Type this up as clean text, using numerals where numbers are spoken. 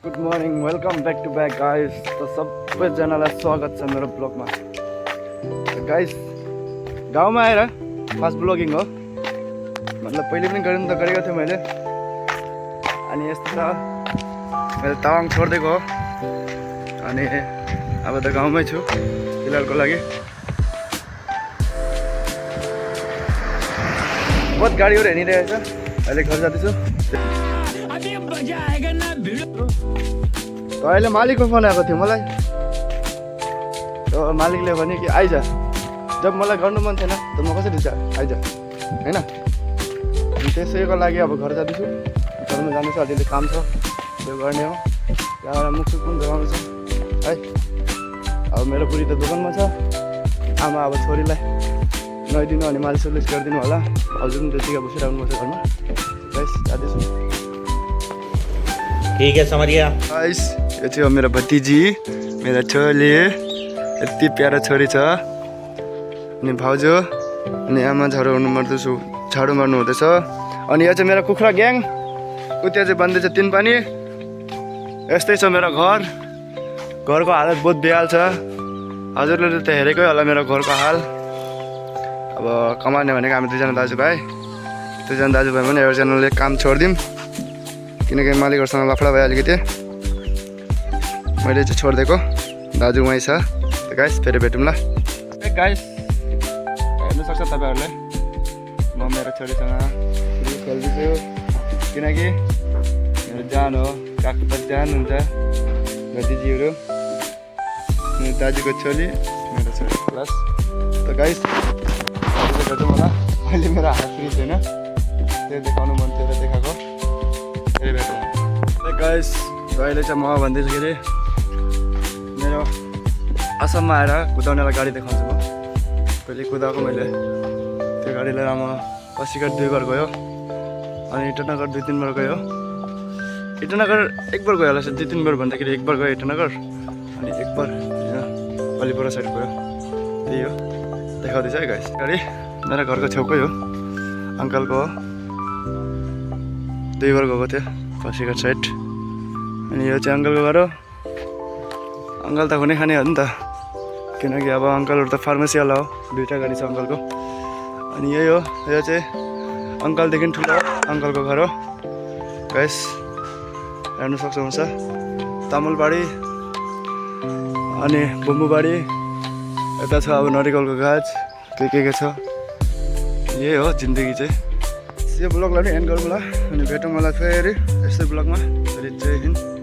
Good morning welcome back to back guys. त सबैजनालाई स्वागत छ मेरो ब्लगमा। गाइस गाउँमा आएर फर्स्ट ब्लगिङ हो, मतलब पहिले पनि गरेको थिएँ मैले। अनि यस्तो छ मैले तावाङ छोडिदिएको हो, अनि अब त गाउँमै छु फिलहालको लागि। बहुत गाडीहरू हिँडिरहेको छ, अहिले घर जाँदैछु। अहिले मालिकको फोन आएको थियो मलाई, मालिकले भने कि आइज, जब मलाई गर्नु मन थिएन त म कसरी आइज होइन। अनि त्यसैको लागि अब घर जाँदैछु, घरमा जानु छ, अलिअलि काम छ त्यो गर्ने हो। त्यहाँबाट मुखसुख पनि धुवाउनु छ है। अब मेरो बुढी त दोकानमा छ, आमा अब छोरीलाई नुहाइदिनु अनि मालिस सालिस गरिदिनु होला। हजुर पनि त्यतिकै बसिराख्नुपर्छ घरमा। गाइस जाँदैछु। ठीक है समरिया। गाइस यो चाहिँ हो मेरो भतिजी, मेरो छोरी, यति प्यारो छोरी छ। अनि भाउजू अनि आमा झाडु मार्नु हुँदैछ। अनि यो चाहिँ मेरो कुखुरा ग्याङ, उता चाहिँ बन्दैछ 3 पानी। यस्तै छ मेरो घरको हालत बहुत बेहाल छ। हजुरले त हेरेकै होला मेरो घरको हाल। अब कमाउने भनेको हामी दुईजना दाजुभाइ भने एउटाजनाले काम छोडिदिउँ, किनकि मालिकहरूसँग लफडा भयो अलिकति। मैले चाहिँ छोडिदिएको, दाजु उहीँ छ। गाइस फेरि भेटौँ ल। गाइस हेर्नु सक्छ तपाईँहरूले, म मेरो छोरीसँग खेल्दैछु, किनकि मेरो जान हो, काखको त जान हुन्छ भतिजीहरू। मेरो दाजुको छोरी, मेरो छोरी प्लस। त गाइस भेटौँ होला। अहिले मेरो हात फ्री छैन, त्यो देखाउनु मन थियो र देखाएको। फेरि भेटौँ गाइस। अहिले चाहिँ म भन्दैछु के अरे, मेरो असममा आएर कुदाउनेलाई गाडी देखाउँछु म। पहिले कुदाएको मैले, त्यो गाडीलाई म पसिघाट 2 बार गयो, अनि इटानगर 2-3 बार गयो। इटानगर 1 बार गयो होला, 2-3 बार भन्दाखेरि 1 बार गयो इटानगर, अनि 1 बार अलिपुरा साइड गयो। त्यही हो, देखाउँदैछ है गाइस। गाडी मेरो घरको छेउकै हो, अङ्कलको हो। 2 बार गएको थियो पसिघाट साइड। अनि यो चाहिँ अङ्कलको घर हो। अङ्कल त हुने खाने हो नि त, किनकि अब अङ्कलहरू त फार्मेसीवाला हो। 2टा गाडी छ अङ्कलको। अनि यही हो, यो चाहिँ अङ्कलदेखि ठुलो अङ्कलको घर हो गाइस। हेर्नु सक्नुहुन्छ तामुलबाडी अनि बुम्बुबाडी, यता छ अब नरिकलको गाछ, के छ। यही हो जिन्दगी चाहिँ। यो ब्लगलाई पनि एन्ड गरौँ ल, अनि भेटौँ मलाई फेरि यस्तै ब्लगमा। फेरि जय हिन्द।